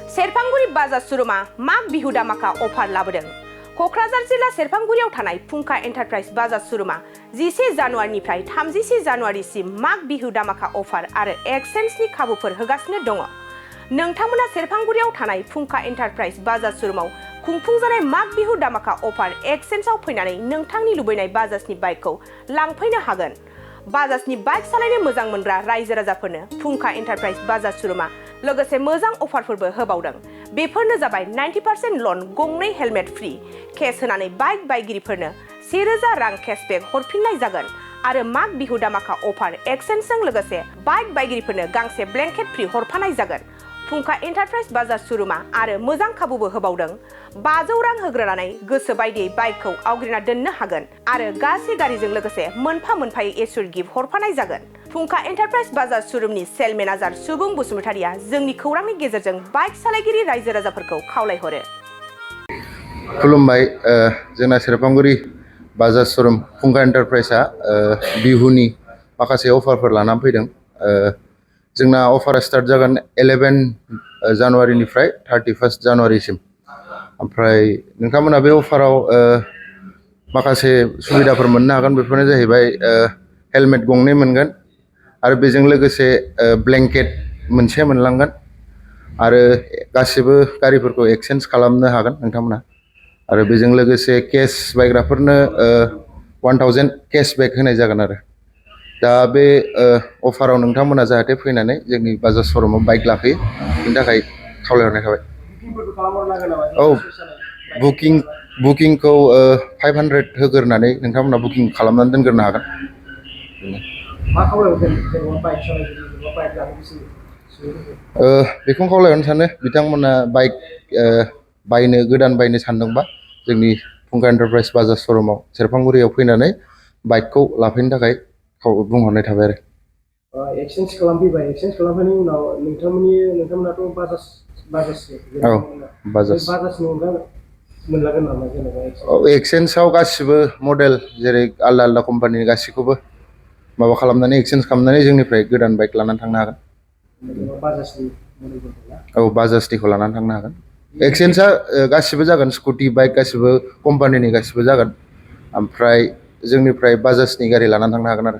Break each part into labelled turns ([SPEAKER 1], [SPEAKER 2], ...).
[SPEAKER 1] सेरफांगुरि बाजाज श'रुमा माघ बिहु धामाका अफार लाबोदों। क'क्राझार जिल्ला सेरफांगुरियाव थानाय फुंखा एन्टारप्राइज बाजाज श'रुमा 11 जानुवारिनिफ्राय 31 जानुवारिसिम माघ बिहु धामाका अफार आरो एक्सचेन्जनि खाबुफोर होगासिनो दङ। नोंथांमोना सेरफांगुरियाव थानाय फुंखा एन्टारप्राइज बाजाज श'रुमाव खुंफुंजानाय माघ बिहु धामाका अफार एक्सचेन्जआव फैनानै नोंथांनि लुबैनाय बाजाजनि बाइकखौ लांफैनो हागोन। बाजाजनि बाइक सालायनो मोजां मोनग्रा रायजो राजाफोरनो फुंखा एन्टारप्राइज बाजाज श'रुमा लोगोसे मोजां अफारफोरबो होबावदों। बेफोरनो जाबाय 90% लन, गंनै हेलमेट फ्रि, केस होनानै बाइक बायगिरिफोरनो 1000 रां केशबेक हरफिननाय जागोन आरो माघ बिहु धामाका अफार एक्सचेन्जजों लोगोसे बाइक बायगिरिफोरनो गांसे ब्लेंकेट फ्रि हरफानाय जागोन। फुंखा एन्टारप्राइज बाजाज श'रुमा आरो मोजां खाबुबो होबावदों। 500 रां होग्रोनानै गोसो बायदियै बाइकखौ आवग्रिना दोननो हागोन आरो गासै गारिजों लोगोसे मोनफा मोनफायै एसुर गिफ्ट हरफानाय जागोन। फुंखा एन्टारप्राइज बाजाज श'रुमनि सेल मेनेजार सुबुं बसुमतारिया जोंनि खौरांनि गेजेरजों बाइक सालायगिरि रायजो राजाफोरखौ खावलायहरो।
[SPEAKER 2] खुलुमबाय। जोंना सेरफांगुरि बाजाज श'रुम फुंखा एन्टारप्राइजआ बिहुनि माखासे अफारफोर लानानै फैदों। जोंना अफारा स्टार्ट जागोन 11 जानुवारिनिफ्राय 31 जानुवारिसिम। ओमफ्राय नोंथांमोना बे अफाराव माखासे सुबिदाफोर मोननो हागोन। बेफोरनो जाहैबाय हेलमेट गंनै मोनगोन आरो बेजों लोगोसे ब्लेंकेट मोनसे मोनलांगोन आरो गासिबो गारिफोरखौ एक्सचेन्ज खालामनो हागोन नोंथांमोना। आरो बेजों लोगोसे केस बायग्राफोरनो 1000 केशबेक होनाय जागोन आरो दा बे अफाराव नोंथांमोना जाहाथे फैनानै जोंनि बाजाज श'रुमाव बाइक लाफैयो बेनि थाखाय खावलायहरनाय थाबाय। औ, बुकिंखौ 500 होग्रोनानै नोंथांमोना बुकिं खालामनानै दोनग्रोनो हागोन। बेखौनो खावलायहरनो सानो बिथांमोना बाइक गोदान बायनो सानदोंबा जोंनि फुंखा एन्टारप्राइज बाजाज श'रुमाव सेरफांगुरियाव फैनानै बाइकखौ लाफैनो थाखाय बुंहरनाय थाबाय आरो।
[SPEAKER 3] एक्सचेन्ज खालामफैबाय, एक्सचेन्ज खालामनायनि उनाव नोंथांमोनाथ' बाजाजनि अनगा मोनलांगोन नामा जेनेबा?
[SPEAKER 2] एक्सचेन्जआव गासिबो मडेल जेरै आलदा आलदा कम्पानिनि गासिखौबो माबा खालामनानै एक्सचेन्ज खालामनानै जोंनिफ्राय गोदान बाइक लानानै थांनो हागोन। औ, बाजाजनिखौ लानानै थांनो हागोन। एक्सचेन्जआ गासिबो जागोन, स्कुटि बाइक गासिबो कम्पानिनि गासिबो जागोन। ओमफ्राय जोंनिफ्राय बाजाजनि गारि लानानै थांनो हागोन आरो।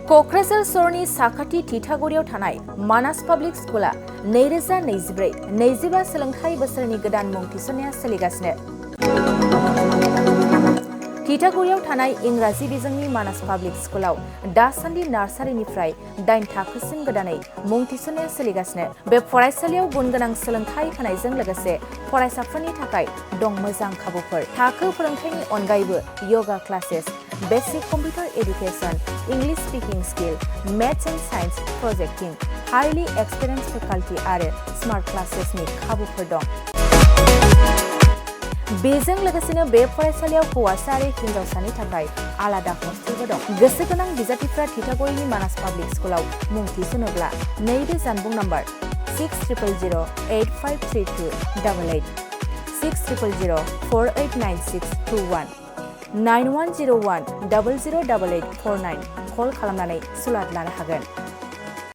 [SPEAKER 4] क'क्राझार सहरनि साखाथि थिथागुरियाव थानाय मानास पाब्लिक स्कुला 2024-25 सोलोंथाइ बोसोरनि गोदान मुं थिसननाया सोलिगासिनो। थिथागुरियाव थानाय इंराजि बिजोंनि मानास पाब्लिक स्कुलाव दासान्दि नार्सारिनिफ्राय 8 थाखोसिम गोदानै मुं थिसननाया सोलिगासिनो। बे फरायसालियाव गुन गोनां सोलोंथाइ होनायजों लोगोसे फरायसाफोरनि थाखाय दं मोजां खाबुफोर। थाखो फोरोंथायनि अनगायैबो yoga classes, basic computer education, English speaking skill, maths and science projecting, highly experience faculty आरो स्मार्ट क्लासेसनि खाबुफोर दं। बेजों लोगोसेनो बे फरायसालियाव हौवासा आरो हिन्जावसानि थाखाय आलादा हस्टेलबो दं। गोसो गोनां बिजाथिफ्रा थिथागुरिनि मानास पाब्लिक स्कुलाव मुं थिसनोब्ला नैबे जानबुं नम्बर 6000853288 6000489621 9101008849 कल खालामनानै सुलाद लानो हागोन।